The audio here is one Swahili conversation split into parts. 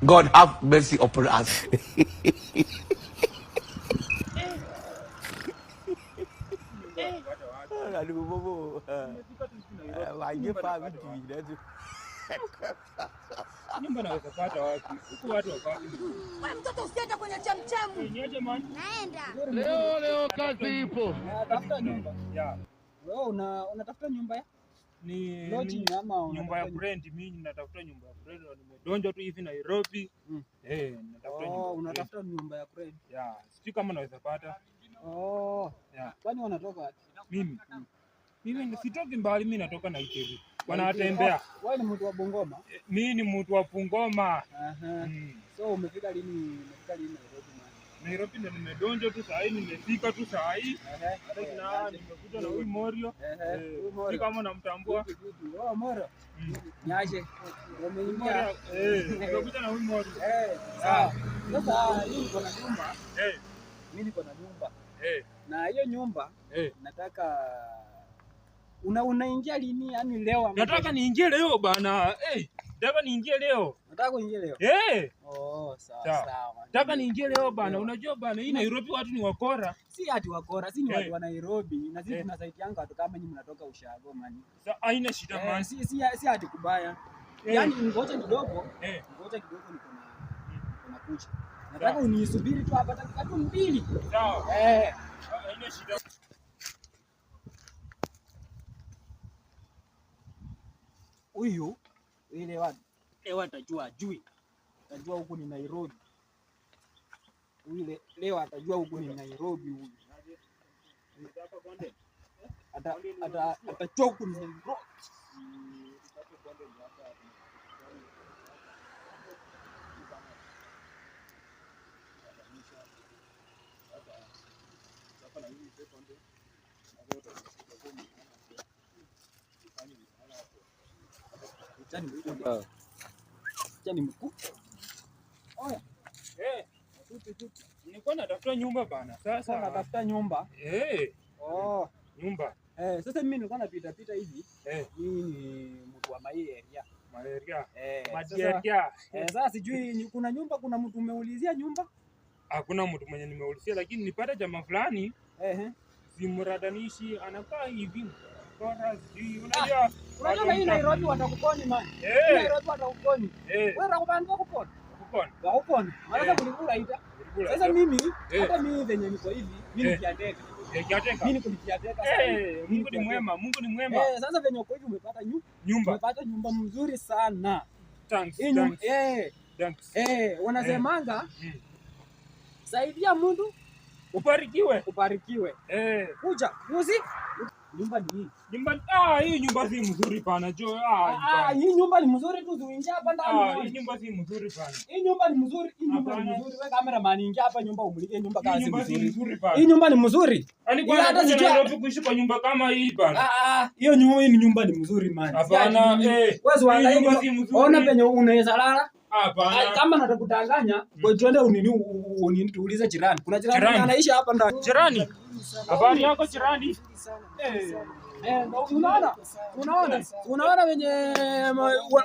God have mercy upon us. Nyumba naweza pata wapi? Huku watu wako wapi? Wewe mtoto usiende kwenye chemchemu. Niaje man? Naenda. Leo leo kazi ipo. Unatafuta nyumba? Yeah. Wewe unatafuta nyumba ya Ni lodging ama nyumba ya unatafuta kurent. Mimi natafuta nyumba ya kurent. Nimedonja tu hivi Nairobi. Eh, natafuta nyumba. Oh, ya kurent. unatafuta nyumba ya kurent. Yeah. Sijui kama naweza pata. Oh. Yeah. Kwani wanatoka wapi? Mimi. Mimi sitoki mbali, mimi natoka Nairobi. Wanatembea. Oh, wewe ni mtu wa Bungoma? Mimi ni mtu wa Bungoma. Aha. So umefika lini Nairobi man? Nairobi ndo nimedonja tu saa hii, nimefika tu saa hii. Hata kina nimekuja na huyu Morio. Huyu Morio. Sijui kama namtambua. Oh, Morio. Niaje. Umeingia. Eh, nimekuja na huyu Morio. Eh, sawa. Sasa mimi niko na nyumba. Mimi niko na nyumba. Na hiyo nyumba nataka unaingia lini? Yaani leo ama Nataka niingie leo bana. Nataka niingie leo. Nataka kuingia leo? Oh, sawa sawa. Nataka niingie leo bana. Unajua bana, hii Nairobi watu ni wakora. Si ati wakora, si ni watu wa Nairobi na sisi tunasaidianga watu kama nyinyi mnatoka ushago man. Sasa haina shida man. Si ati kubaya. Yaani ngoja kidogo. Ngoja kidogo niko na kucha. Nataka unisubiri tu hapa dakika tu 2. Sawa. Haina shida. Huyu ile leo atajua ajui. Atajua huku ni Nairobi. Huyu leo atajua huku ni Nairobi huyu. Atajua huku ni Nairobi. Chani mkuu. Oya. Nilikuwa natafuta nyumba bana. Sasa natafuta nyumba. Oh. Nyumba. Sasa mimi nilikuwa napita pita hivi. Mimi ni mtu wa mai area. Malaria. Malaria. Sasa sijui kuna nyumba, kuna mtu umeulizia nyumba? Hakuna mtu mwenye nimeulizia, lakini nipata jamaa fulani. Simradanishi anakaa hivi. Bora sijui unajua. Unajua hii Nairobi watakukoni man. Nairobi watakukoni. Wewe utakupanda kukoni. Kukoni. Wakukoni. Maana kulikula ita. Sasa mimi hata mimi venye niko hivi, mimi nikiateka. Kiateka. Mimi niko nikiateka sasa. Mungu ni mwema, Mungu ni mwema. Sasa venye uko hivi umepata nyumba. Umepata nyumba mzuri sana. Thanks. Thanks. Wanasemanga saidia mtu ubarikiwe. Ubarikiwe. Kuja, usi nyumba ni hii. Nyumba, hii nyumba si mzuri bana, jo. Hii nyumba ni mzuri tu, uingie hapa ndani. Hii nyumba si mzuri bana. Hii nyumba ni mzuri, hii nyumba ni mzuri. Wewe cameraman ingia hapa nyumba umulike nyumba kama si mzuri. Mzuri bana. Hii nyumba ni mzuri. Yaani kwa hata nini sijui Nairobi kuishi kwa nyumba kama hii bana? Hiyo nyumba, hii ni nyumba ni mzuri man. Hapana, Wewe uangalie Hii nyumba si mzuri. Ona penye unaweza lala. Hapana. Kama natakudanganya, kwa twende unini tuulize jirani. Kuna jirani anaishi hapa ndani. Jirani. Habari yako jirani? Unaona? Unaona? Unaona wenye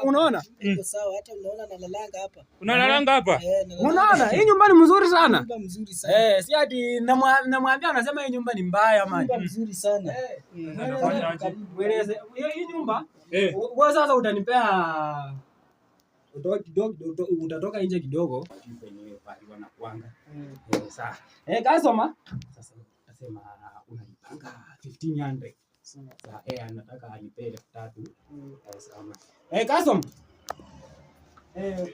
unaona? Niko sawa, hata unaona nalalanga hapa. Unalalanga hapa? Unaona? Hii nyumba ni mzuri sana. Nyumba mzuri sana. Si ati namwambia anasema hii nyumba ni mbaya man. Nyumba mzuri sana. Mweleze hii nyumba. Wewe sasa utanipea utatoka nje kidogo. Wanakuanga. Sawa. Customer. Sasa utasema unaipanga 1500. Sasa anataka anipe 3000. Sawa. Customer.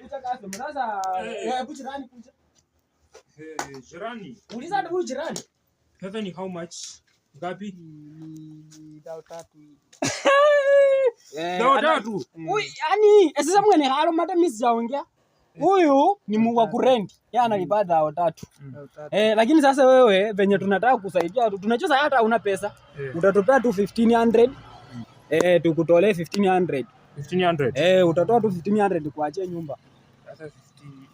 Kuja customer. Sasa hebu jirani kuja. Jirani. Uliza hata huyu jirani. Sasa ni how much? Ngapi? Ni 3,000 hivi. 3,000. Huyu yani sasa mwene halo mata mimi sijaongea. Huyu ni wa kurent. Yeye analipa 3,000. Lakini sasa wewe venye tunataka kusaidia, tunajua hata una pesa. Utatupea tu 1500. Tukutolee 1500. 1500. Utatoa tu 1500 kuachia nyumba. Sasa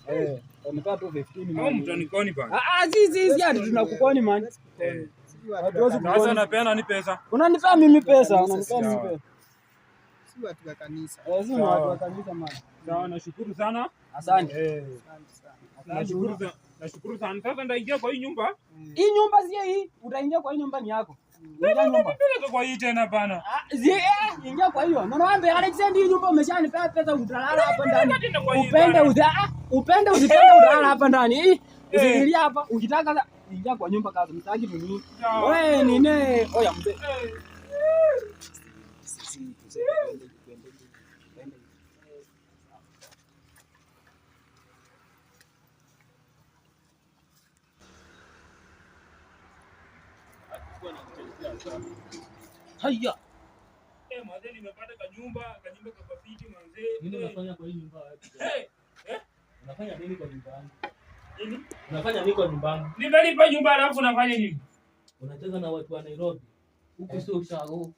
15. Utanipea tu 15. Au mtanikoni bana. Si ati tunakukoni man. Hatuwezi Sasa kukoni. napeana ni pesa. Unanipea mimi pesa, unanipea mimi pesa. Si watu wa kanisa. Eh, si ni watu wa kanisa man. Sawa, nashukuru sana. Asante. Eh, Asante sana. nashukuru sana. Nashukuru sana. Sasa ndaingia kwa hii nyumba. Hii nyumba si hii, utaingia kwa hii nyumba ni yako. Ingia nyumba. Peleka kwa hii tena bana. Ah, zi eh, ingia kwa hiyo. Nono ambe Alexander, hii nyumba umeshanipea pesa utalala hapa ndani. Tena kwa hii Upende bana. usi ah, upende usipende utalala hapa ndani. Hii usiingilie hapa. Ukitaka ingia kwa nyumba kazi, mtaki nini? Sawa. Wewe nini? Oya mzee. Eh. Sisi tuende tuende tuende. Haya. Eh, mzee nimepata kanyumba kakafiti mzee. Nini Eh, unafanya kwa hii nyumba wewe? eh, Unafanya nini kwa nyumba yangu? nini? Unafanya nini kwa nyumba yangu? Nimelipa nyumba alafu unafanya nini? Unacheza na watu wa Nairobi. Huku sio ushago.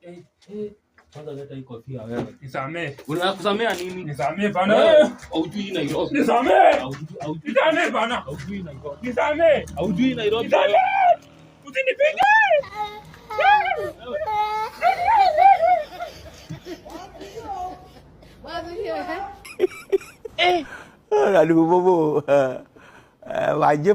Eh, eh. Kwanza leta hii kofia wewe. Nisamee. Unakusamea nini? Nisamee bana. Wewe, haujui Nairobi. Nisamee. Haujui haujui Nisamee bana. haujui Nairobi. Nisamee. Haujui Nairobi. Nisamee. Usinipige. Aduh, bobo. Wajib.